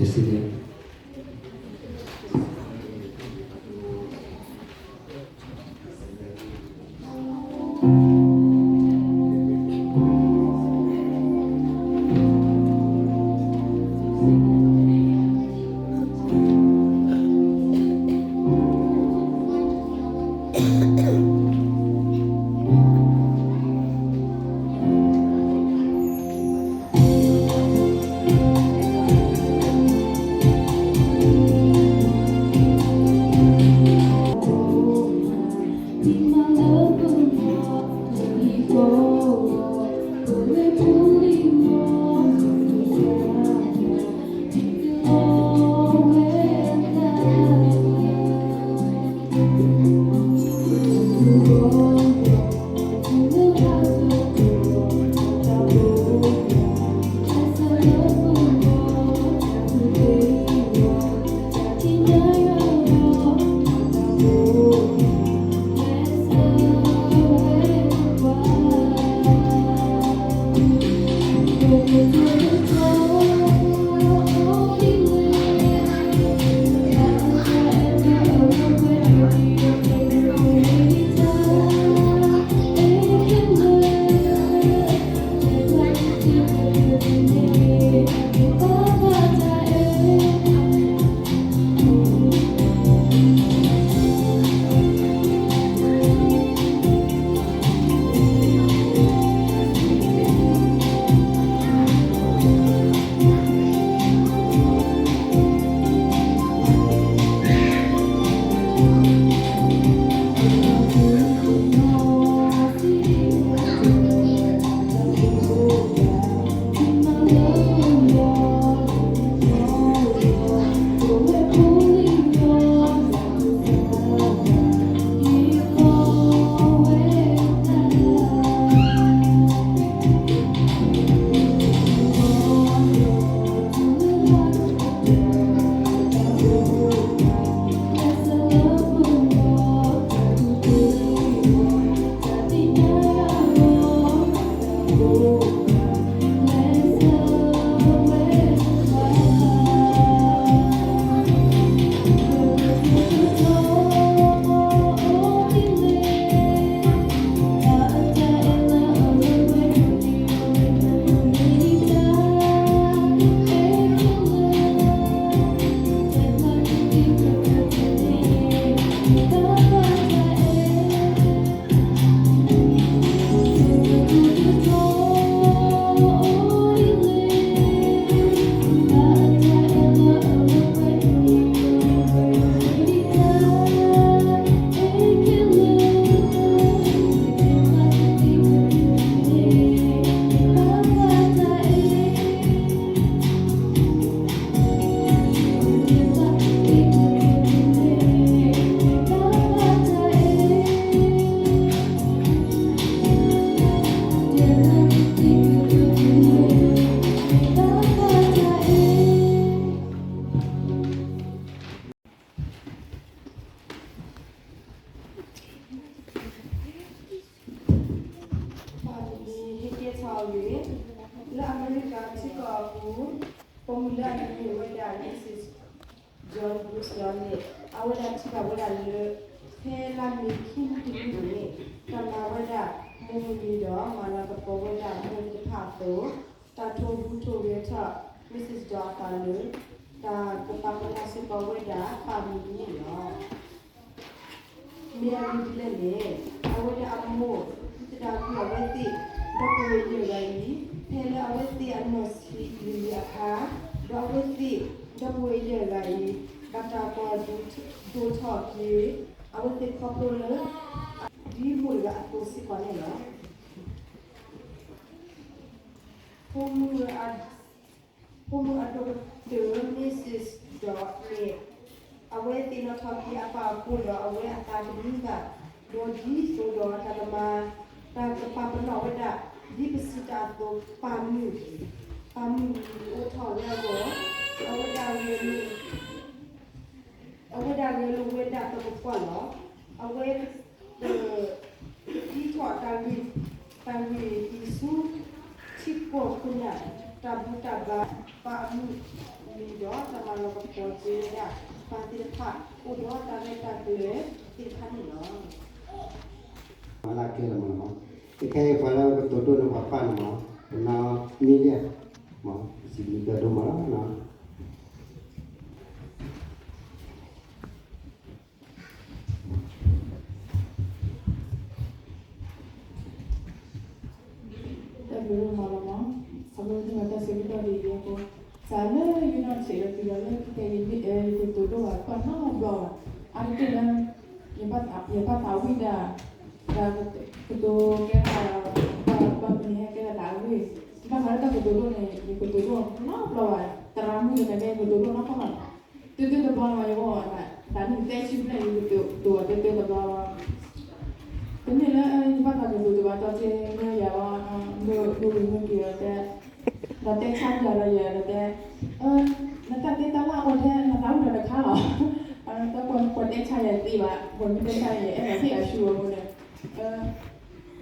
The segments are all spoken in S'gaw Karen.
President.ပှၤတနံၤဟဲကဲထီၣ်အဂ့ၢ် လၢအမဲရကၤထံကီၢ်အပူၤ, ပိာ်မုၣ်လၢအမံၤမ့ၢ်ဝဲဒၣ် Missus John Bruce လီၤန့ၣ် အဝဲဒၣ်ထံၣ်ဘၣ်ဝဲဒၣ်လၢ ဖဲလါမ့ၤခံနွံတနွံန့ၣ် တၢ်မၤဝဲဒၣ်မိၢ်မုၢ်နံၤဒီး မၤလၤကပီၤဝဲဒၣ်မိၢ်သ့ၣ်တဖၣ်အသိး, တၢ်ထိၣ်ဟူးထိၣ်ဂဲၤထီၣ် Missus John အသးလၢ တၢ်ကပာ်ပနီၣ်စ့ၢ်ကီးဝဲဒၣ်ပၢ်မုၢ်နံၤန့ၣ်လီၤ. မ့ၢ်အဂ့ၢ်ဒ်လဲၣ်န့ၣ် အဝဲဒၣ်အမိၢ် သုတဒၣ်ကွံာ်အဝဲသ့ၣ် ဒီပုၢ်ဝဲၢ်ယဲၢ်ဂၤအံၤ ဖဲလၢအဝဲသ့ၣ်အနီၢ်ဆံးလံၤလံၤအခါ, ဒီးအဝဲသ့ၣ် ဒီပုၢ်ဝဲၢ်ယဲၢ်ဂၤအံၤ ဘၣ်တၢ်ကွၢ်ဒိၣ်ထီၣ်က့ၤ အဝဲသ့ၣ်ခီဖျိလၢ ဒ်မိၢ်တဂၤအသိးစ့ၢ်ကီးန့ၣ်လီၤ. ဖိမုၣ် ဖိမုၣ်အဒိၣ်ကတၢၢ် Missus Dodd န့ၣ် အဝဲသ့ၣ်နီၣ်ထီၣ်က့ၤအပၢ်အဃိဒီး အဝဲအသးတမံဘၣ်, ဒီးဒ်သိးဒီးတၢ်ကမၤ တၢ်ကပာ်ပနီၣ်ဝဲဒၣ် ဒ်ပစံးတၢ်အသိး ပၢ်မုၢ်, ပၢ်မုၢ်အိၣ်ထီၣ်ဝဲအဂီၢ်, အဝဲဒၣ်ဂဲၤလိာ် အဝဲဒၣ်ဂဲၤလိာ်ဝဲဒၣ်သပှၢ်ပှၢ်လီၤ. အဝဲ ကသံထီၣ်တၢ်ဂ့ၢ် တၢ်ဂ့ၢ်အံၤဆူ ထံကီၢ်ခိၣ်နၢ် တၢ်ဘူၣ် တၢ်ဘါပၢ်အမုၢ်နံၤဒီးတၢ်မၤလၤကပီၤက့ၤဝဲဒၣ်ပၢ်သ့ၣ်တဖၣ် အိၣ်ဒီးတၢ်ရဲၣ်တၢ်ကျဲၤသ့ၣ်တဖၣ်န့ၣ်လီၤ. မၤလၢကဲလၢမၤလီၤမး, တခဲအံၤပှၤလၢကတိၤဒိၣ်န့ၢ်ပှၤပၢ်န့ၣ်မး, ပနၢ်မံလံ, မး စံးဘျုးကၢဒိၣ်မးလီၤ. တၢ်ဘျုးဒိၣ်မးလီၤမး, ဆၢဖိတၢ်မၤတၢ်ဆၢကတီၢ်ဒ်အံၤအဃိ, စးလၢယနီၢ်ဆံးလၢသုဒီးလၢခံကယမ့ၢ်ယကတိၤဒိၣ်ဘၣ်ပၢ်နီတဘျီဘၣ်, အါတက့ၢ်လၢ ယဘၣ်သးဝံၣ်ဒၣ်, ဒီးကတိၤကဲထီၣ်, ဘၣ်မနုၤဟဲကဲထီၣ်သးဝံၣ်, ဘၣ်ဃးလၢတၢ်ကတိၤဒိၣ်န့ၣ် ယကတိၤဒိၣ်နီတဘျီဘၣ်, သရၣ်မုၣ်ယကနဲယကတိၤဒိၣ်နီတဘျီဘၣ်, တၢ်တၢ်တဘျီလီၤယဂီၢ်, သးနံၣ်သၢဆံဘျဲၣ်ယကတိၤတၢ်တၢ်တဘျီလီၤ. တမ့ၢ်လၢယဘၣ်သးကတိၤတဘၣ်တီၢ်က့ၤမ့ၢ်ယၤဘၣ်, မုၢ်မုၢ်က့ၤအီၤတဲ, ဒီးတဲဆါယၤဒီးယၤဒီးတဲ, နတၢ်သ့တၢ်လၢအအိၣ်ထဲနသးဝံၣ်ဒီးတခါလီၤ. ပှၤတဲဆါယၤသ့ဘၣ်, ပှၤမ့ၢ်တဲဆါယၤ အဲၣ်ဒိးဟ့ၣ်အဆူအဃိန့ၣ်,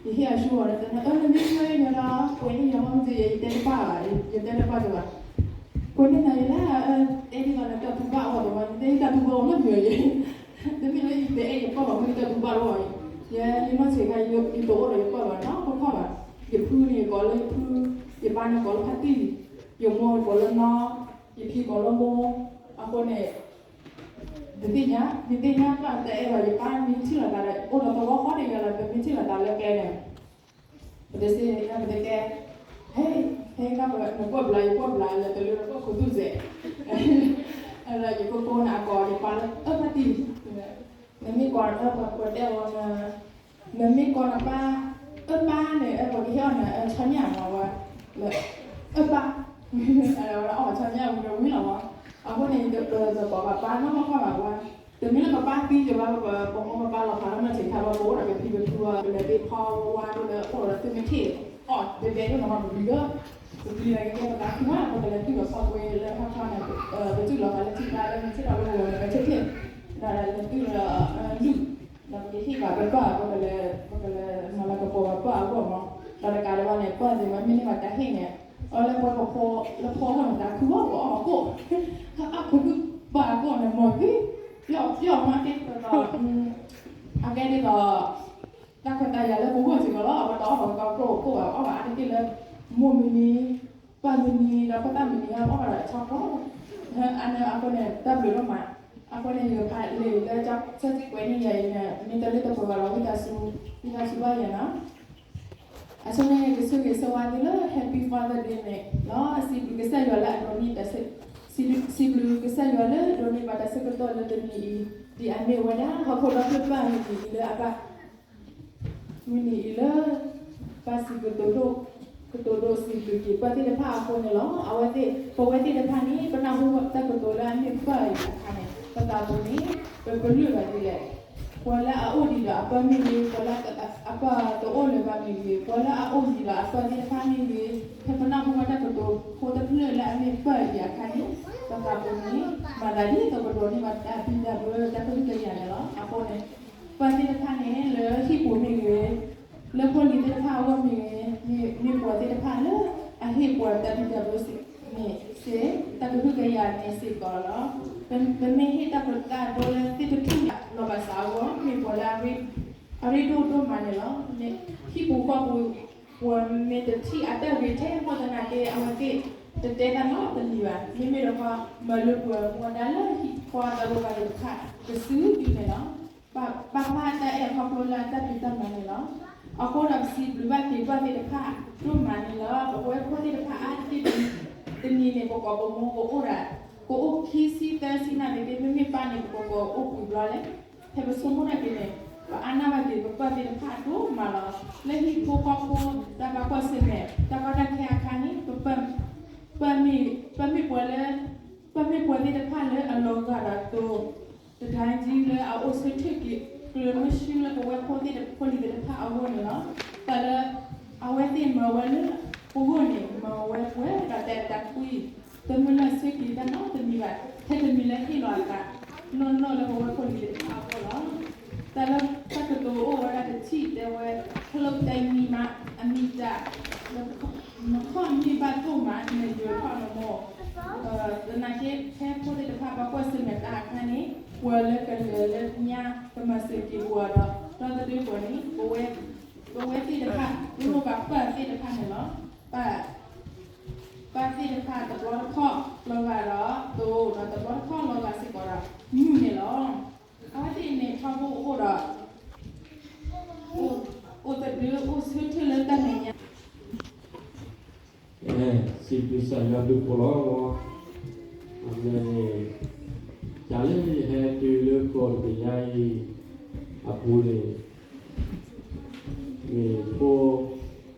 ယဟ့ၣ်အဆူအီၤဒီးတဲ, နမ့ၢ်ဆါယၤဒီး ကွဲးန့ၢ်ယၤမ့ၢ်မ့ၢ်ယဲ ယတဲတဘၣ်ဘၣ်, ယတဲတဘၣ်တဘၣ်, ကွဲးန့ၢ်နၤယၤလၢ တဲဒ်သိးနတၢ်တူၢ်ဘၣ်အဂီၢ်တဘၣ်, ယတဲယတၢ်တူၢ်ဘၣ်အဂီၢ်မ့ၢ်မ့ၢ်ယဲ, တမ့ၢ်လၢယတအဲၣ်ယပၢ်ဘၣ် မ့ၢ်ယတၢ်တူၢ်ဘၣ်လီၤ, ယဲယနီၢ်ဆံးခါ ယတအိၣ်ဒီးယပၢ်ဘၣ်နီတခီဘၣ်, ယဖုန့ၣ်ယကိးလၢယဖု, ယဘါန့ၣ်ကိးလၢဖါတံၢ်, ယမိၢ်ကိးလၢနီၢ်, ယဖံကိးလၢမိၢ်, အဃိန့ၣ် ဒုးသ့ၣ်ညါ, ဒုးသ့ၣ်ညါပၢ်တအဲၣ်ဘၣ်ယပၢ်မ့ၢ်ထံၣ်လိာ်သးဒီး အိၣ်ဒီးသဝီဃီတဂၤလီၤ ပမ့ၢ်ထံၣ်လိာ်သးလၢကျဲန့ၣ်, ပတစ့ၢ်ကီးပတကဲ, ဟဲ, ဟဲကနကွၢ်ဘျါ ယကွၢ်ဘျါလၢတလၢဒီးကွၢ်ခိၣ်သူၣ်စဲး, ဒီးယကိးကိးနၤအကိးယပၢ်လၢ အၢ ဖါတံၢ်, နမ့ၢ်ကိးနပၢ် ပှၤတဲအီၤ, နမ့ၢ်ကိးနပၢ် အၢပၢ်န့ၣ် ပှၤကဟ့ၣ်အီၤနၤ အၢ ဆီညၣ်မးဝဲ, လၢ အၢပၢ်, အဝဲဒၣ်အီၣ်ဆီညၣ်ဝံၤဒီးဝံၤလီၤမး, အဃိန့ၣ် ပတကိးပပၢ်နီတခီဘၣ်ဝဲ, တမ့ၢ်လၢပပၢ်သံကဘၣ် ပမိၢ်ပပၢ်လီၤဖးလၢနီၢ်ဆံးခါဘၣ် ပအိၣ်ဒီးကဖံကဖုအီၤ ပလဲၤသ့ၣ်ဖီဝါဒိၣ်လၢအိၣ်ဒီးသုမ့ၢ်ထံၣ်အီၣ်ဘဲဘဲဒိၣ်နီၤမး ပဘျုးလၢ ပဘျုးလၢကဲပသးခုမး ပကလဲၤတုၤလီၤဖီကွဲလၢဟီၣ်ခီန့ၣ် ပတုၤလီၤဖးလၢထံကျါလၢမ့ၢ်ထံၣ်ထီၣ်လၢပဂီၤန့ၣ် ပထံၣ်ထံၣ် ဒီးလဲၤတုၤလၢ လုၢ် ဒီးပကဟ့ၣ်ဘၣ်ပပၢ် ပကလဲၤ ပကလဲၤမၤလၤကပီၤဘၣ်ပၢ်အဂီၢ်မး ဒီးတကးဒံးဘၣ်န့ၣ် ပၢ်သ့ၣ်မးမ့ၢ်န့ၢ်ဘၣ်တၢ်ဟ့ၣ်န့ၣ် အီၤလၢပှၤကဖိလၢဖီအဂီၢ်န့ၣ် တၢ်ခုဘၣ်ပှၤအီၣ်အကိၣ် အခိၣ်ဒုၣ်ပၢ်အဂီၢ်န့ၣ် မ့ၢ်ဂ့ၤ ပျီပျီမးကဲဒ်သိး အကဲဒ်သိး တၢ်ခွဲးတၢ်ယာ်လၢပဂီၢ်စ့ၢ်ကီးလီၤ ပတအီၣ်ဘၣ်ကီၢ်ကိၣ်ကိၣ်ဘၣ် အီၣ်ဘၣ်အါတက့ၢ်လၢ မိၢ်မံၤနံၤ ပၢ်မံၤနံၤ ဒီးဖိသၣ်မံၤနံၤ အီၣ်ဘၣ်ဒီးဆီကျိ အန့ၣ်အဃိန့ၣ် တၢ်ဘျုးဒိၣ်မး အဃိန့ၣ် ယကဖးလံာ်လၢ ဆၢထံကွဲးန့ၢ်ယၤအံၤန့ၣ် မ့ၢ်တလၢတပှဲၤဘၣ်ဒီး ဝံသးစူၤ ဝံသးစူၤဘၣ်ယၤနီၤ အဆိန့ၣ် ကဆိၣ်ဂ့ၤဆိၣ်ဝါသုလၢ Happy Father Day န့ၣ်လီၤ. စံးဘျုးကစၢ်ယွၤလၢအဒိးန့ၢ်တၢ်ဆၢ စံးဘျုးကစၢ်ယွၤလၢဒိးန့ၢ်ဘၣ်တၢ်ဆၢကတီၢ်လၢတနံၤအံၤ ဒ်အမ့ၢ်ဝဲဒၣ် ဟီၣ်ခိၣ်ဒီဖျၢၣ်ပၢ်မုၢ်နံၤအံၤလၢအဘၣ် မုၢ်နံၤအံၤလၢ ဘၣ်စံးကတိၤဒိၣ် ကတိၤဒိၣ်စံးဘျုးက့ၤပၢ်သ့ၣ်တဖၣ်အဃိန့ၣ်လီၤ. အဝဲသ့ၣ် ပဝဲသ့ၣ်တဖၣ်န့ၣ် ပနၢ်ဟူတၢ်ကတိၤလၢအမ့ၢ်ပၢ်အံၤအခါန့ၣ် ပသးပူၤန့ၣ် ပပလုၢ်ဘၣ်ဒ်လဲၣ် ပှၤလၢအအိၣ်ဒံးဒီးအပၢ်မ့ၢ်ဂ့ၤ, ပှၤလၢအပၢ်တအိၣ်လၢၤဘၣ်မ့ၢ်ဂ့ၤ, ပှၤလၢအအိၣ်ဒံးဒီးအပၢ်သ့ၣ်တဖၣ်မ့ၢ်ဂ့ၤ, ဖဲပနၢ်ဟူဘၣ်တၢ်ကတိၤဖိတဖျၢၣ်လၢအမ့ၢ်ပၢ်အံၤအခါန့ၣ် ပသးပူၤန့ၣ် မၤသးဒ်သိးပဒိးန့ၢ်ဘၣ်တၢ်ဘံၣ်တၢ်ဘၢတၢ်ကဟုကယာ်န့ၣ်လီၤ. အဃိန့ၣ် ပၢ်သ့ၣ်တဖၣ်န့ၣ် လၢဟံၣ်ပူၤမ့ၢ်ဂ့ၤ, လၢဖိလံၤသ့ၣ်တဖၣ်အဂီၢ်မ့ၢ်ဂ့ၤ, မ့ၢ်ပှၤသ့ၣ်တဖၣ်လၢအဟ့ၣ်ပှၤတၢ်ဘံၣ်တၢ်ဘၢန့ၣ်စ့ၢ်, တၢ်ကဟုကယာ်န့ၣ်စ့ၢ်ကီးလီၤ. ပမ့ၢ်ဟ့ၣ်တၢ်ကတိၤဒိလၢသ့ၣ်တထူၣ်လီၤဘၣ်စးအဂီၢ် မ့ၢ်ပှၤလၢအရ့ဒိၣ်ဒိၣ်မးန့ၣ်လီၤ. ဟံၣ်ပူၤဃီပူၤ ပှၤမ့ၢ်တထံၣ်အတၢ်ဂ့ၤထဲမ့ၢ်သနာ်က့ အဝဲသ့ၣ်တတဲတၢ်နီတမံၤဘၣ်. မ့မ့ၢ်တခီ မၤလၢပှၤမူဒါလၢဟံၣ်ဃီအသးလီၤဘၣ်သ့ၣ်တဖၣ် ကစုဒုးန့ၣ်လီၤ. ပာ်ဖျါတၢ်အဲၣ်ခီဖျိလၢအတၢ်ဖံးတၢ်မၤန့ၣ်လီၤ. အဃိဒီးပစံးဘျုးဘၣ်က့ၤပၢ်သ့ၣ်တဖၣ်ဒိၣ်မးန့ၣ်လီၤ. ပဝဲဖိသ့ၣ်တဖၣ်အါတက့ၢ် တနံၤန့ၣ် ပကိာ်ပမိၢ်ကအိၣ်ဒၣ် ကအိၣ်ခံဆံသၢဆံနာ်သက့ မ့မ့ၢ်ပၢ်န့ၣ် ပကိာ်အိၣ်ပှဲၤဘျီလဲၣ်. ဖဲပဆိကမိၣ်တၢ်က့ၤန့ၣ် ပအါနၢ်ဘၣ်က့ၤပပၢ်သ့ၣ်တဖၣ်ဒိၣ်မးလီၤ. လၢဟံၣ်ဖိဃီဖိ တၢ်ဘၣ်ကွၢ်ဆၢၣ်မဲာ် တၢ်ကီတၢ်ခဲအခါန့ၣ် ပပၢ်မ့ၢ်ပှၤလၢ ပၢ်မ့ၢ်ပှၤသ့ၣ်တဖၣ်လၢအလီၤဂာ်ဒီးသိ တဒါကံလၢအအိၣ်ဆၢထၢၣ်က့ၤ ကျၢၤမုဆူလၢပဝဲဖိသ့ၣ်တဖၣ်လံၤသ့ၣ်တဖၣ်အဂီၢ်န့ၣ်လီၤ. တၢ်လၢအဝဲသ့ၣ်မၤဝဲလၢ ပဂီၢ်န့ၣ် မၤဝဲပှဲၤဒီးတၢ်အဲၣ်တၢ်ကွံ တမုၢ်လၢ်ဆၢက့ၤတၢ်နီတမံၤဘၣ် ထဲတမံၤလၢဟ့ၣ်လီၤအသး နီၢ်နီၢ်လၢပဝဲဖိလံၤသ့ၣ်တဖၣ်အဂီၢ်လီၤ. တၢ်လၢတၢ်ကတိၤအိၣ်ဝဲဒၣ်တထံၣ်တဲဝဲ ခလုတ်တဲမံၤမး အမံၤတၢ် လၢ နခီၣ်န့ၢ်ဘၣ်ဒိၣ်မး နယိၤထီၣ်နမိၢ်, သနာ်က့ဖဲဖိသ့ၣ်တဖၣ်ဘၣ်ကွၢ်ဆၢၣ်မဲာ်တၢ်အခါန့ၣ် ပှၤလၢကလဲၤလၢညါကမၤစၢၤက့ၤပှၤဒီး ဒီသဒၢပှၤန့ၣ် ပဝဲသ့ၣ်တဖၣ် လိၣ်ဘၣ်ပၢ်သ့ၣ်တဖၣ်န့ၣ်လီၤ. ပၢ် ပၢ်သ့ၣ်တဖၣ်တဘျီတခီၣ်လီၤဂာ်ဒီး သိဒီးတဘျီတခီၣ်လီၤဂာ်စ့ၢ်ကီးဒီး မုၢ်န့ၣ်လီၤ. အဝဲသ့ၣ်န့ၣ်ထီဘိအိၣ်ဒီး အိၣ်သဒၢအိၣ်ဆၢထၢၣ်လၢတၢ်မဲာ်ညါ စံးဘျုးကစၢ်ယွၤဘျုးဖှိၣ်လီၤ. အမဲာ်န့ၣ် တၢ်လၢယဟဲတုၤလၢကီၢ်တဘ့ၣ်ညါအံၤအပူၤန့ၣ် မ့ၢ်ဖိလံၤ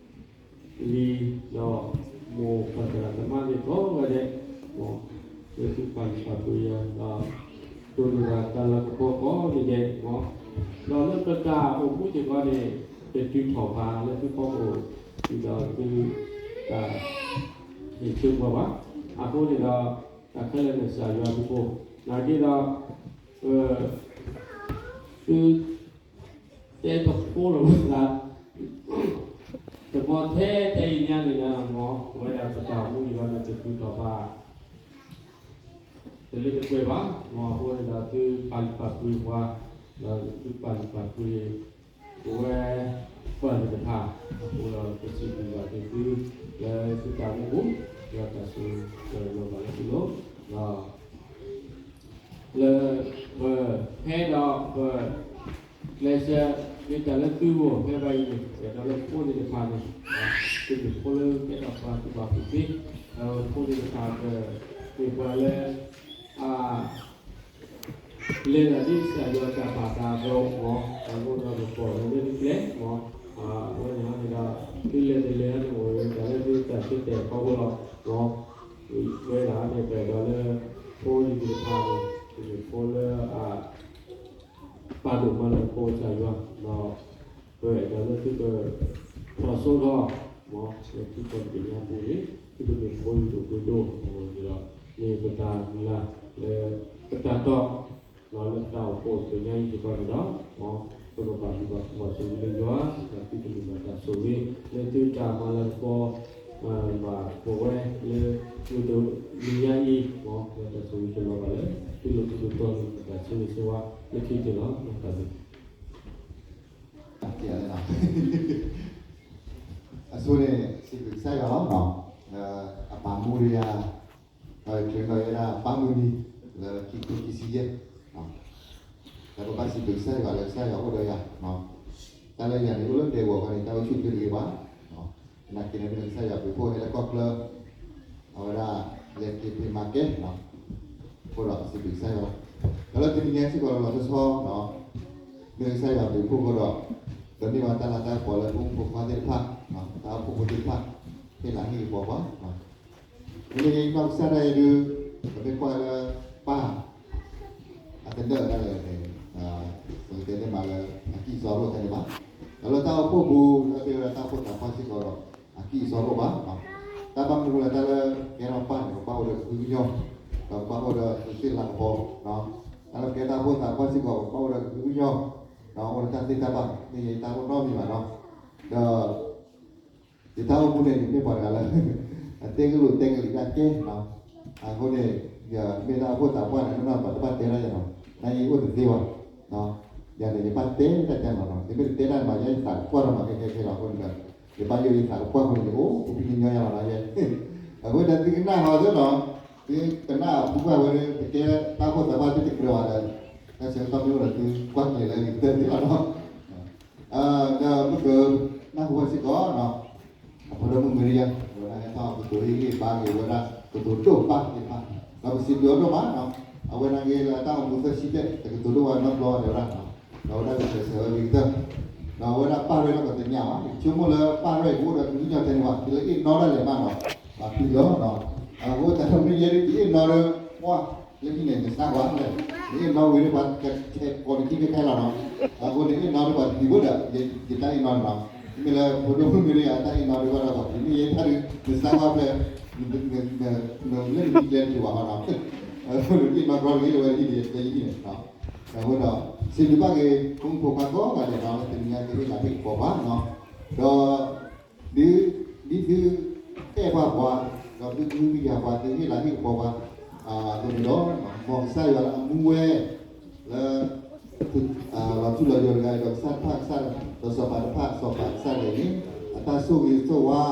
ဒီးမိၢ်ပၢ်သရၣ်သမါသ့ၣ်ကိးဂၤဒဲး လၢသုပာ်လုၢ်ပာ်ပှ့ၤယၤဒီး တိၢ်နီၣ်တၢ်လၤကပီၤကိးဂၤဒဲး ဒီးလၢပတၢ်အိၣ်မူစ့ၢ်ကီးန့ၣ် တတုၤထီၣ်ဘၣ်လၢသုဖီခိၣ် ဒီးသုတၢ်ဟ့ၣ်ဆၢပှၤဘၣ်. အဃိန့ၣ်ဒီး တၢ်ခဲလၢာ်န့ၣ်ကစၢ်ယွၤဘျုးဖှိၣ် နာ်က့ဒီး သု တဲပဖိလီၤသး တဘျီထဲတနံၤညါန့ၣ်ဒီး မ်ပဝဲဒၣ်ပတၢ်အိၣ်မူအံၤဒီး တတုၤထီၣ်ဘၣ် တလၢတပှဲၤဘၣ်. မ်အဃိန့ၣ်ဒီး သုပာ်လုၢ်ပာ်ပှ့ၤပှၤ ဒီးသုပာ်လုၢ်ပာ်ပှ့ၤ ပဝဲပၢ်သ့ၣ်တဖၣ် အဃိဒီးပစံးဘျုးဘၣ်က့ၤသု လၢသုတၢ်အိၣ်မူပူၤ ဒီးတၢ်ဆိၣ်ဂ့ၤလီၤဘၣ်လၢသုလိၤ ဒီး လၢပ ဖဲဒီးပကျဲးစၢးမ့ၢ်တၢ်လၢသုဂီၢ်ဖဲဘၣ်အံၤန့ၣ် ပအဲၣ်ဒိးလၢဖိသ့ၣ်တဖၣ်န့ၣ် သုမ့ၢ်ဖိလၢကဲထီၣ်ပှၤသူၣ်ဘီၣ်သ့ၣ်သ့ ဒီးဖိသ့ၣ်တဖၣ်ဒီး မ့ၢ်ပှၤလၢ အ လဲၤဒၣ်ဒ်ကစၢ်ယွၤတၢ်ပာ်သးအသိး မ်အဃိဒီးပပိာ်လီၤလၢသုကျဲ မ် အဝဲန့ၣ်န့ၣ်ဒီး သုလဲၤတလဲၤန့ၣ် အိၣ်ဝဲတၢ်လၢသုတၢ်ဆၢတဲာ်အဖီခိၣ်လီၤ. မ် ဝဲဒၣ်န့ၣ် ပအဲၣ်ဒိးလၢ ဖိလံၤသ့ၣ်တဖၣ်န့ၣ် မ့ၢ်ဖိလၢအ ပာ်ဒိၣ်မၤလၤကပီၤကစၢ်ယွၤ ဒီး ပအဲၣ်ဒိးလၢသုက ဖျိးစိထီၣ် မ် လၢသုကီၢ်တဘ့ၣ်ညါပူၤန့ၣ် သုကမ့ၢ်ဖိလံၤဒိၣ်ပှ့ၤဒိၣ်အဂီၢ်န့ၣ်ဒီး မ့ၢ်ပတၢ်မုၢ်လၢ်လၢပတၢ်တီ ဒီးလၢပတၢ်အိၣ်ဖှိၣ်တဘ့ၣ်ညါအံၤစ့ၢ်ကီးန့ၣ်ဒီး မ် ပကဘၣ်ဘျုးဘၣ်ဖှိၣ်ဘၣ်ဆိၣ်ဂ့ၤလၢယွၤ ဒီးသုကမ့ၢ်ဘၣ်တၢ်ဆိၣ်ဂ့ၤ လၢသုတၢ်မၤလၤကပီၤ ဘၣ်ပဝဲလၢ မုၢ်တနံၤညါအံၤ မ် လၢတၢ်ဆိၣ်ဂ့ၤကလီၤဘၣ်လၢ သုလိၤသုကတီၤန့ၣ် ပတၢ်ဆိၣ်ဂ့ၤဆိၣ်ဝါလၢခံက့ၤလီၤ တၢ်ဘျုး အဆိန့ၣ် စံးဘျုးကစၢ်ယွၤလီၤ. အပာ်မူဒံးယၤ ဒီးချုးဒီးယဲဒၣ်ပာ်မူနံၤ လၢခံကထိခံဆံယဲၢ် ဒီးပဘၣ်စံးဘျုးကစၢ်ယွၤလၢကစၢ်ယွၤအိၣ်ဒီးယၤ တၢ်လၢယၤန့ၣ်အိၣ်လၢဒဲကဝီၤခီန့ၣ် တၢ်အိၣ်ဆူၣ်ချ့တဂ့ၤဘၣ်. နာ်က့န့ၣ်မ့ၢ်ကစၢ်ယွၤဘျုးဖှိၣ်ဟဲလၢကီၢ်ချၢ အဝဲဒၣ်လဲၤက့ၤဖံးမၤကဲ အဃိဒီးစံးဘျုးကစၢ်ယွၤ ဒီးလၢတနံၤညါစ့ၢ်ကီးလီၤတဆီ မ့ၢ်ကစၢ်ယွၤဘျုးဖှိၣ်အဃိဒီး ဒီးမ့ၢ်ဝဲတၢ်လၤတၢ်ကပီၤလၢပဖိခွါသ့ၣ်တဖၣ် တၢ်အိၣ်ဖှိၣ်ဖိသ့ၣ်တဖၣ် ဟ့ၣ်လၤဟ့ၣ်ကပီၤပှၤ မ့မ့ၢ်နီၢ်ကစၢ်ဒၣ်ယဲဒုး ပမ့ၢ်ကွၢ်လၢ ပၢ် အတဒၢၣ်ဒၣ်လဲာ်န့ၣ် ပကတဲန့ၣ်မးလၢ အကံၢ်အစီအိၣ်ထဲန့ၣ်ဘၣ်. ဒီးလၢတၢ်အိၣ်ဖှိၣ်ပူၤ လၢကဲဝဲဒၣ်တၢ်အိၣ်ဖှိၣ်သးပှၢ်စ့ၢ်ကီးဒီး အကံၢ်အစီအိၣ်ဘၣ်. တၢ်ဘၣ်မနုၤလၢတၢ်လၢကဲထီၣ်ပၢ်န့ၣ် ပဘၣ်အိၣ်ဒီးကဟုကညီၢ် ဒီးပဘၣ်အိၣ်ဒီးကသ့ၣ်လၤကပီၤ တၢ်လၢကဲတၢ်အိၣ်ဖှိၣ်သးပှၢ်စ့ၢ်ကီး ပဘၣ်အိၣ်ဒီးကဟုကညီၢ် ဒီးအိၣ်ဒီးတၢ်သ့တၢ်ဘၣ် မ့ၢ်ယတၢ်အိၣ်နီတမံၤဘၣ်နီၤ ဒီး ယတၢ်အိၣ်မူန့ၣ် ယမ့ၢ်ပှၤတဂၤလၢ အတဲကလုာ်တဲကလုာ်တၢ်ကဲနီၤ အဃိန့ၣ် ယမ့ၢ်တၢ်အိၣ်ဖှိၣ်သးပှၢ်န့ၣ် နီၢ်နီၢ်ဘၣ်တဘၣ်တဲတၢ်ယၤနီၤ နာ်က့အိၣ်တသ့ဘၣ် ယၤန့ၣ် ယဘၣ်တဲတၢ်ကဲနီၤနီၤ ယမ့ၢ်တတဲတၢ်န့ၣ်ဘၣ် ယဲယသးကကွၢ်ထီၣ်မးခဲခဲခဲလီၤ အဃိန့ၣ်ဒီး ယဘၣ်ယိၣ်ယသးကကွၢ်အဃိန့ၣ် ယအိၣ်ဖှိၣ်ဖှိၣ်ညီညီယၤလီၤနီၤယဲ အဃိဒီးသုကနၣ်ဟီသုနီၤ သုကနၣ်အဖုကွၢ်ဝဲဒီး ပတဲတၢ်အိၣ်ဖှိၣ်သးပှၢ်သုတကြၢးဘၣ်ဒီး တၢ်ဆၢကတီၢ်မ့ၢ်အိၣ်ဒီးသုကွၢ်က့ၤလၢလံာ်ကတၢၢ်သ့လီၤနီၤ ဒီးမုၢ်ကနၢ်ဟူဝဲစ့ၢ်ကီးနီၤ အဖိဒိၣ်မုၣ်မ့ရံယါ အဝဲဒၣ်ဟဲထီၣ်ကတိၤဟ့ၣ်ဂံၢ်ဘါက့ၤဝဲဒၣ် ကတိၤဒိၣ်ပၢ်သ့ၣ်တဖၣ် ဒီးပစံးဘျုးအီၤဒိၣ်မးနီၤ အဝဲနာ်က့လၢတၢ်အိၣ်မူသၢဆံဘျဲၣ် တကတိၤဒိၣ်ဝဲနီတဘျီဘၣ်န့ၣ်ဝဲဒၣ်နီၤ ဒီးအဝဲဒၣ်ကစၢၢ်ဆၢဝဲလံာ်ကတၢၢ် ဒီးအဝဲဒၣ်ပၢ်ရဲၣ်လၢပသ့ၣ်ညါဘၣ် ဆိကမိၣ်လၢပၢ်ရဲၣ်ကအိၣ်ဒီးကဟုကညီၢ်ထဲန့ၣ်ဘၣ် ယလၢအ့ၣ်နီတၢ်လဲၤမးနီၤ ပှၤဖံးလီၤနီၤ အဃိတၢ်ထီၣ်မ့ၢ်ယဲဒ်ယအ့ၣ်နီဒီး ပှၤ လၢခံန့ၣ် နစၢ်ကွၢ်လဲၣ် နအ့ၣ်နီဝံၤဒီးပှၤကထဲကိးနခံခဲခဲလီၤနီၤ အဃိန့ၣ်အ့ၣ်နီဒီးပှၤတံၤဖိဒီး ယတၢ်အ့ၣ်နီနီၤ မ့မ့ၢ်လၢဖိဒိၣ်မုၣ်မ့ၢ်ဒီးယၤတၢ်အ့ၣ်နီဒီးဘၣ်ဒီးပှၤတံၤမ့ၢ်ယဲတၢ်ဒုး နစၢ်ကွၢ်ဖဲ နလၢနမံၤကျဲတတုၤဘၣ်ဟီနီၤ အဃိန့ၣ်အ့ၣ်နီတဘျီတဂ့ၤလၢဝဲဟံၣ်န့ၣ် လၢယဟံၣ်န့ၣ် အဃိဒီး စံးဘျုးဘၣ်က့ၤ ဖိမုၣ်ဖိခွါကိးဂၤဒဲးနီၤ လၢတနံၤညါကဟ့ၣ်လၤဟ့ၣ်ကပီၤပှၤနီၤ ဒီး ဒ် ဒ်သု ပှၤ, ဒီးသုကဟုကယာ်ပှၤ သုဟ့ၣ်လၤဟ့ၣ်ကပီၤပှၤ, အသိးန့ၣ်ဒီး, မ်ကစၢ်ယွၤလၢအမူဝဲ, လၢ လီၤထူလီၤယိာ်တဂၤအံၤဒီး ကစၢ်တဖၣ်ကစၢ်, ဒီးစီၤပၤတဖၣ်စီၤပၤကစၢ်ဒၣ်အံၤန့ၣ်, အတၢ်ဆိၣ်ဂ့ၤဆိၣ်ဝါ,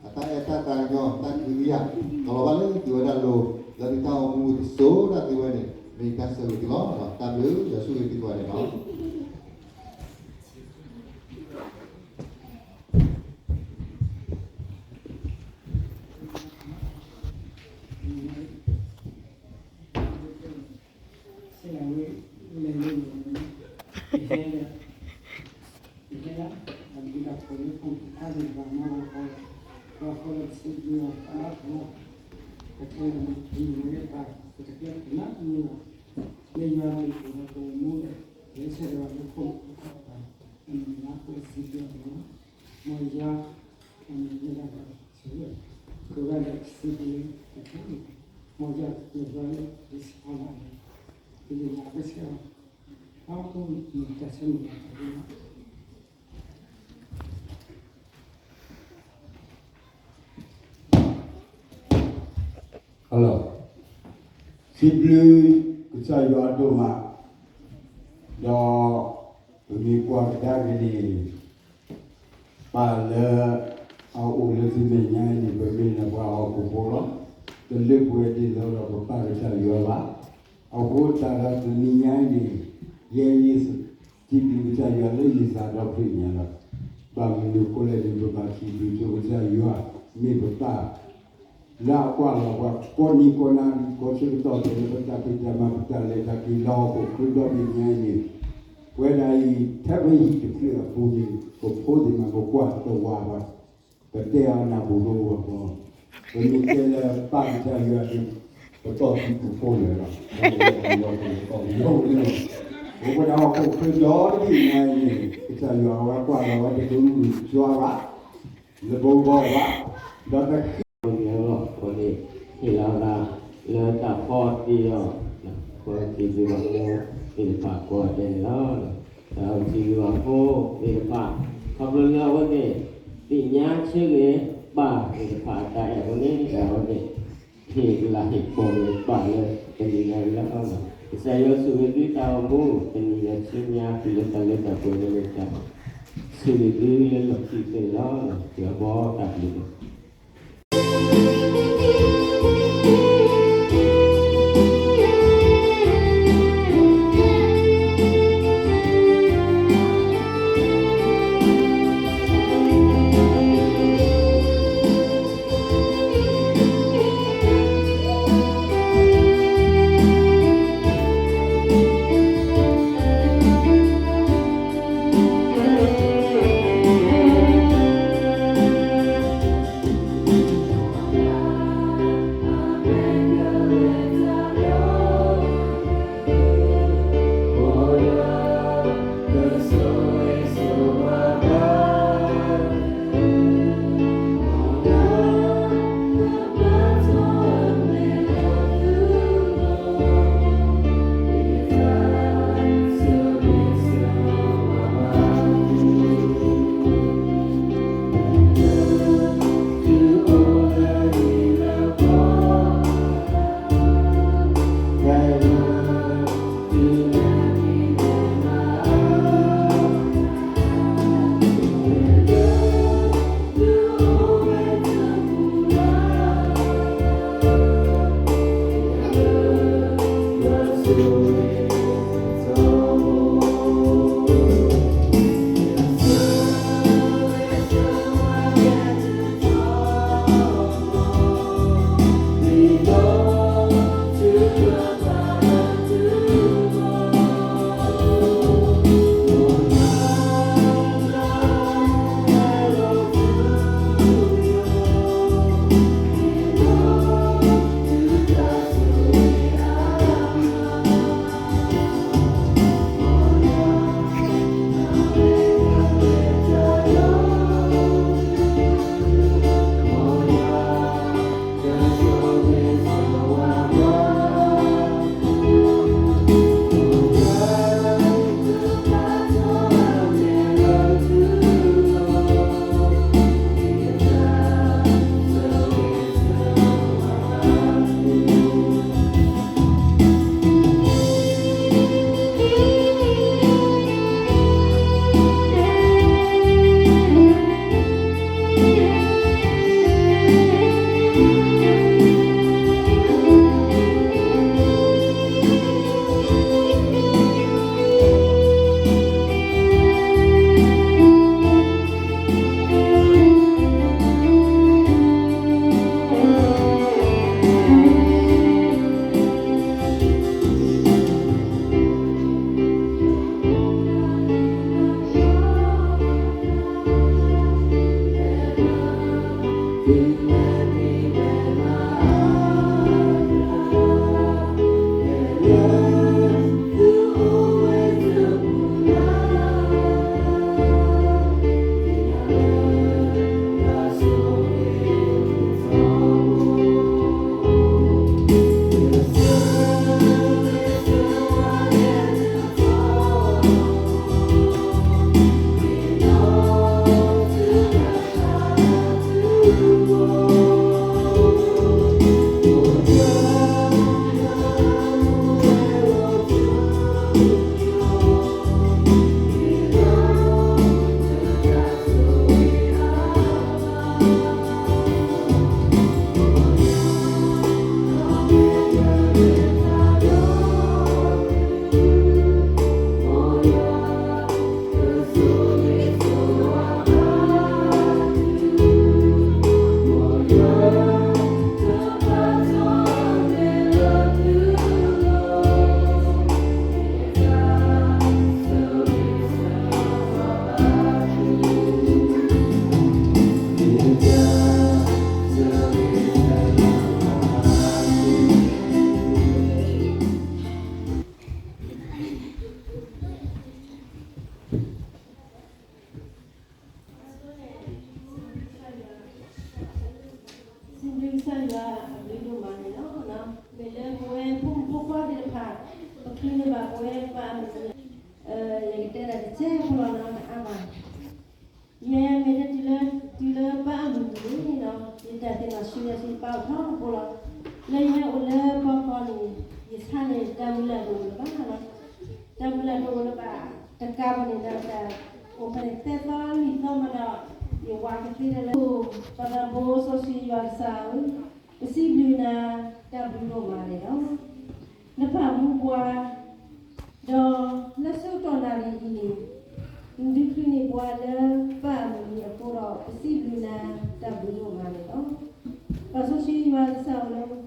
အတၢ်အဲၣ်တၢ်သးကညီၤ တၢ်ကဟုကယာ်, ကလီၤဘၣ်လၢသုဝဲဒၣ်လိၤ, လၢသုတၢ်အိၣ်မူတစိၤဒၣ်သုဝဲန့ၣ် မ့ၢ်တၢ်ဆၢဂ့ၤသုလီၤ. တၢ်ဘျုး ယွၤဆိၣ်ဂ့ၤသုကိးဂၤဒဲးလီၤ. Hello, စံးဘျုးကစၢ်ယွၤဒိၣ်မး, ဒီးပမ့ၢ်ကွၢ်ကဒါက့ၤန့ၣ် ပၢ်လၢ အအိၣ်လၢသုမဲာ်ညါအံၤန့ၣ် ပမ့ၢ်လၢပှၤဟီၣ်ခိၣ်ဖိလီၤ. တလၢပှဲၤဒ်သိးဒီးပပၢ်ကစၢ်ယွၤဘၣ်. အဃိသတးဒီးတနံၤညါအံၤန့ၣ် ယဲယ စံးဘျုးကစၢ်ယွၤလၢယသးဒီဖျၢၣ်ညါလီၤ. ဘၣ်မနုၤအဃိလဲၣ်န့ၣ် ပဘၣ်စံးဘျုးကစၢ်ယွၤ မ့ၢ်ပပၢ် လၢအကွၢ်လီၤပှၤ ကိးနံၤကိးနၤ ကိးဆၢကတီၢ်ဖဲလၢပတၢ်ဖံးတၢ်မၤ ပတၢ်လဲၤတၢ်က့ၤလၢဟီၣ်ခိၣ်ချၢဒီဘ့ၣ်ညါအံၤန့ၣ်, ပဝဲဒၣ်အံၤ ထဲပဟံၣ်တဖျၢၣ်အပူၤန့ၣ် ပဖိသ့ၣ်မး ပကွၢ်တဝးဘၣ်, ပတဲအီၤနၢ်ပူၤလိဝဲၢ်ဃီ, ပမ့ၢ်တဲလၢပၢ်ကစၢ်ယွၤန့ၣ် ပတီၢ်သံပူဖိလၢာ်လီၤ. အဃိပဝဲဒၣ်ဟီၣ်ခိၣ်ချၢဒီတဘ့ၣ်ညါအံၤန့ၣ် ကစၢ်ယွၤအဝဲကွၢ်လီၤဝဲတကလုာ်ကစွါဘၣ်, လၢပဂီၢ်ဘၣ်, ဒီးတဃ့ န့ၣ် ဟ့ၣ်လီၤသးလၢတၢ်ဖီတ့ၢ်အီၤ, ပစံးဘျုးဘၣ်ဖိသ့ၣ်တဖၣ်ကိးဂၤဒဲးန့ၣ်လီၤ. ဒီးပစံးဘျုးဘၣ်ဖိသ့ၣ်တဖၣ် ခီဖျိလၢအဝဲသ့ၣ် သ့ၣ်ညါဆၢဂ့ၤဘၣ်သ့ၣ်တဖၣ်အတၢ်အဲၣ်အဃိန့ၣ် ဒီးအဝဲသ့ၣ် ဟ့ၣ်လၤဟ့ၣ်ကပီၤန့ၣ်ဘၣ်လၢတနံၤညါအံၤလီၤ. ကစၢ်ယွၤဆိၣ်ဂ့ၤသုတၢ်အိၣ်မူ တနံၤညါဆူညါ တုၤလၢတၢ်လၢတၢ်ပှဲၤလၢတၢ် ဆိၣ်ဂ့ၤသုလၢလီၢ်ခံသ့ၣ်န့ၣ်လီၤ. ယွၤဘီတၢ်ဘျုး စံးဘျုးကစၢ်ယွၤအဘျုးဒိၣ်မးန့ၣ်လီၤ. မ့ၢ်လၢပဝဲဖိမုၣ်ဖိခွါသ့ၣ်တဖၣ် ပချုးန့ၢ်ဘၣ်ပဝဲပၢ်အမုၢ်နံၤ, ယကတဲဒၣ်တစဲးဖိလီၤနီၤ တအါဘၣ်. ယဲမ့ၢ်တတုၤလၢ တုၤလၢပၢ်အမုၢ်နံၤန့ၣ်နီၤ ယတၢ်သ့ၣ်နီၣ်ဆူယၤဆူယပၢ်အိၣ်ထီဘိလီၤ. လၢယဟဲအိၣ်လၢပှၤကီၢ်န့ၣ် ယဆါန့ၣ် တၢ်မုၢ်လၢ်တအိၣ်လၢၤဘၣ်နီၤ. တၢ်မုၢ်လၢ်တအိၣ်လၢၤဘၣ် တကးဘၣ်န့ၣ်ဒီး တၢ်အိၣ်ဖဲန့ၣ် သၢသီလွံၢ်သီမးဒီး ယဝၤကသ့လၢ ပသးဘိစီဆှံယွၤကစၢ်ဧၢ, ပစံးဘျုးနၤ တၢ်ဘျုးဒိၣ်မးန့ၣ်လီၤ. နပာ်မူပှၤ ဒီးလၢဆၢကတီၢ်နၣ်ရံၣ်အံၤန့ၣ် နဒုးချုးန့ၢ်ပှၤလၢပၢ်အမုၢ်နံၤအဃိဒီး ပစံးဘျုးနၤ တၢ်ဘျုးဒိၣ်မးန့ၣ်လီၤ. ပၢ်စီဆှံယွၤကစၢ်အိၣ်လၢမူခိၣ်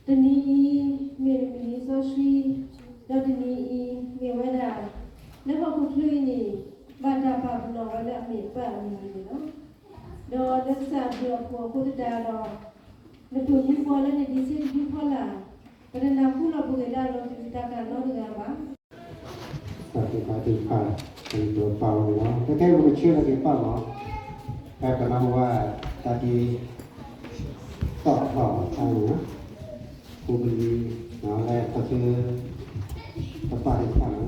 တနံၤအံၤ မ့ၢ်နမုၢ်နံၤစီဆှံ, ဒီးတနံၤအံၤ မ့ၢ်ဝဲဒၣ် လၢဟီၣ်ခိၣ်ချၢအံၤန့ၣ် ဘၣ်တၢ်ပာ်ပနီၣ်ဝဲလၢအမ့ၢ်ပၢ်အမုၢ်နံၤန့ၣ်လီၤ. ဒီးလၢကစၢ်အဘျုးအဖှိၣ်အဃိသတးဒီး နတိၢ်နီၣ်ပှၤလၢနဒံးဆ့ဒံးဖီလာ်, ပတနၢ်ဟူလီၤပဂ့ၢ်ဒၣ်လီၤ တၢ်ကၤနီတဂၤဘၣ်. တၢ်သ့ၣ်တဖၣ်သ့ၣ်တဖၣ် ပကပာ်ဝဲန့ၣ်လီၤ. တကဲပကဆှၢလီၤက့ၤပၢ်မး, ဖဲပနၢ်ဟူဝဲ တၢ်ဒ် တီၣ်ထီၣ်တၢ်န့ၣ်လီၤ, ဖိပလံၤ လၢခီဆၢ ပပၢ်သ့ၣ်တဖၣ်န့ၣ်,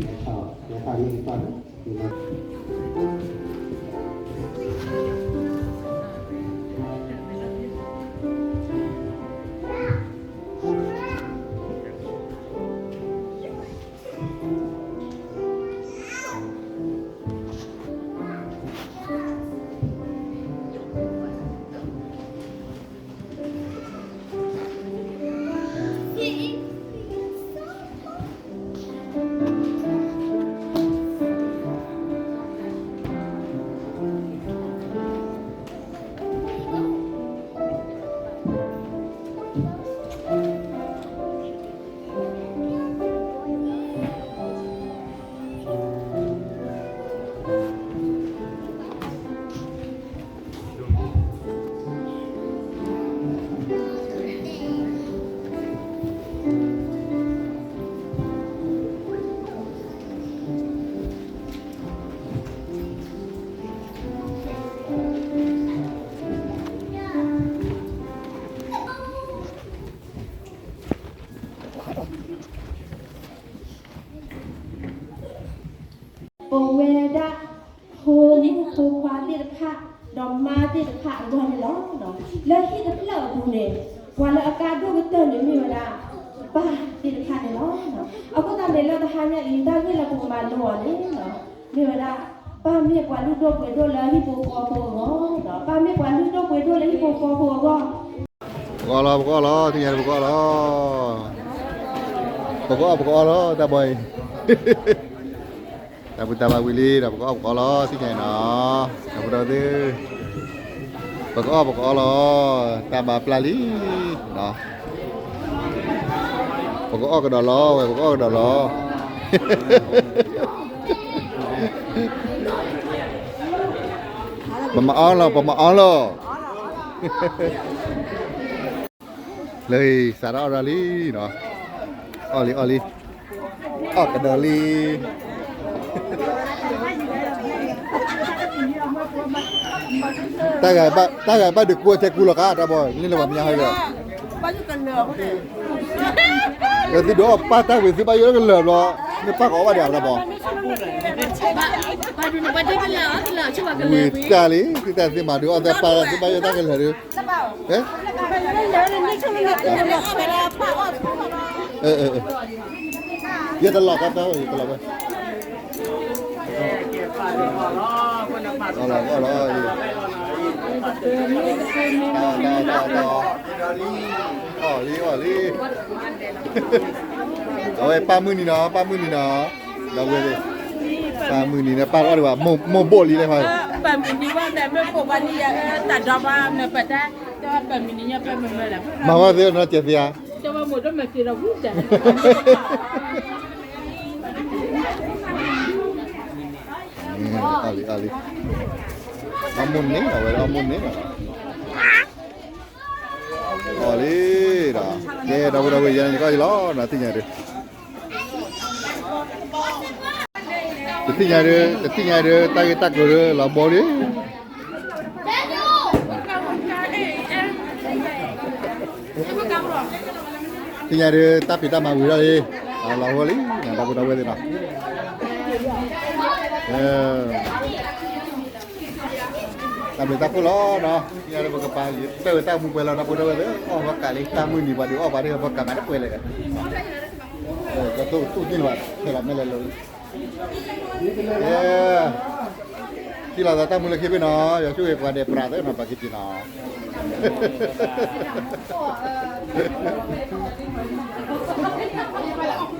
လဲၤထီၣ်လဲၤထီၣ်န့ၣ်ကပၢ်န့ၣ် ပဝဲဒၣ် ဖိမုၣ်ဖိခွါသ့ၣ်တဖၣ် ဒီးမါသ့ၣ်တဖၣ်အဂီၢ်န့ၣ်လီၤ. လၢဟံၣ်တဖျၢၣ်အပူၤန့ၣ် ပှၤလၢအကါဒိၣ်ကတၢၢ်န့ၣ်မ့ၢ်ဝဲဒၣ် ပၢ်သ့ၣ်တဖၣ်န့ၣ်လီၤ. အဃိသတးန့ၣ်လၢတဟါညါအံၤ တၢ်ဂ့ၢ်လၢပကမၤလိအီၤန့ၣ် မ့ၢ်ဝဲဒၣ် ပၢ်မ့ၢ်ပှၤလုၢ်ဒိၣ်ပှ့ၤဒိၣ်လၢဟံၣ်ဖိဃီဖိအဂီၢ်, ပၢ်မ့ၢ်ပှၤလုၢ်ဒိၣ်ပှ့ၤဒိၣ်လၢဟံၣ်ဖိဃီဖိအဂီၢ်. ပကအီၣ်လီၤ ပကအီၣ်လီၤ သ့ၣ်ညါပကအီၣ်လီၤ, ပကအီၣ်ပကအီၣ်လီၤ တၢ်ဘီအံၤ, တၢ်ဘူၣ်တၢ်ဘါဝံၤလံဒီး ပကအီၣ်ပကအီၣ်လီၤ သ့ၣ်ညါနီၤ, တၢ်ဘူၣ်တၢ်ဘါသ့ၣ်, ပကအီၣ်ပကအီၣ်လီၤ, တၢ်ဘါပျၢ်လံနီၤ, ပကအီၣ်ကဒီးလီၤဝဲ ပကအီၣ်ကဒီးလီၤ. ပမၤအီၣ်လီၤ ပမၤအီၣ်လီၤ. လၢစးထီၣ်အီၣ်တၢ်လံနီၤ, အီၣ်လံအီၣ်လံ, အီၣ်ကဒီးလံ. တၢ်ဂၤဘၣ်ဒုးကူအီၣ်ထဲကူလီၤကါ တၢ်ဘီ န့ၣ်လၢပှၤမညါဟဲဒီး, ဒီးသုဒုးအီၣ်ပၢ်တၢ်ဝံၤ သုဘၣ်ယိၣ်ကလၢာ်ဘျီ, မ့ၢ်ပၢ်ကအီၣ်ဘၣ်ဒီးတၢ်ဘီ, ဝံၤတၢ်လံ သုတၢ်သ့မၤဒုးအီၣ်သပၢ် သုဘၣ်ယိၣ်တၢ်ကလၢာ်ဒုး ယတလီၤကါပၢ် ယတလီၤပၢ်, အီၣ်လီၤအီၣ်လီၤ, အီၣ်လံအီၣ်လံ, အဝဲပၢ်မုၢ်နံၤနီၤ ပၢ်မုၢ်နံၤနီၤ, ဒီပုၢ်ဝဲၢ်သ့ၣ်, ပၢ်မုၢ်နံၤန့ၣ် ပၢ်အီၣ်ဒံးဘၣ် မိၢ်ဘိၣ်လံလဲၣ်, ပၢ်မုၢ်နံၤဝဲမ့ၢ်ဘိၣ်ဘၣ်လံ တၢ်ဒီဘၣ်မ့ၢ်ပတဲ, ပၢ်မုၢ်နံၤညါ ပၢ်မုၢ်မၢလၢ မၤဝဲသ့ၣ်နီၤ ကဲသ့ဧါ, တဝဲမိၢ်ဒိၣ်မၤက့ၤဒီးဝံၤတၢ်, အီၣ်လံအီၣ်လံ, အီၣ်မူန့ၣ် အဝဲအီၣ်မူန့ၣ်, အီၣ်လံဒီး, ကဲ ဒီပုၢ်ဒီဝဲၢ် ယဲန့ၣ်ကီၢ်အံၤလီၤ နသ့ၣ်ညါဒုး တသ့ၣ်ညါဒုး တသ့ၣ်ညါဒုး တၢ်ဂ့ၢ်တၢ်ကျိၤဒုး လီၤဘီဒုး, သ့ၣ်ညါဒုး တၢ်ဖံးတၢ်မၤဝံၤထီၣ်လံ, လီၤဂီၢ်လံ ဒီပုၢ်ဒီဝဲၢ်သ့ၣ်နီၤ, တၢ်ဘျုးတၢ်ဖှိၣ်လီၤနီၤ, သ့ၣ်ညါဒုး ပကပာ်တၢ်ဝဲတၢ်မူပှဲၤလီၤ ဒီပုၢ်ဒီဝဲၢ်သ့ၣ်, အီၣ်ဝဲကးလံ တၢ်မုၢ်နံၤပှၤဒုးအီၣ်ပှၤဒုး ပကမၤတပှဲၤလဲၣ်ဒီး, ကသူၣ်သူၣ်က့ၢ်လၢၤဘၣ် ဖဲလီၤမဲာ်လဲၤလိၤလံ ကဲ, ထံၣ်လိာ်သးတၢ်မူလၢခံဘ့ၣ်နီၤ, ယွၤဆိၣ်ဂ့ၤပှၤဒဲးပြးသ့ၣ်နီၤ ပှၤက့ၤက့ၤနီၤ, အ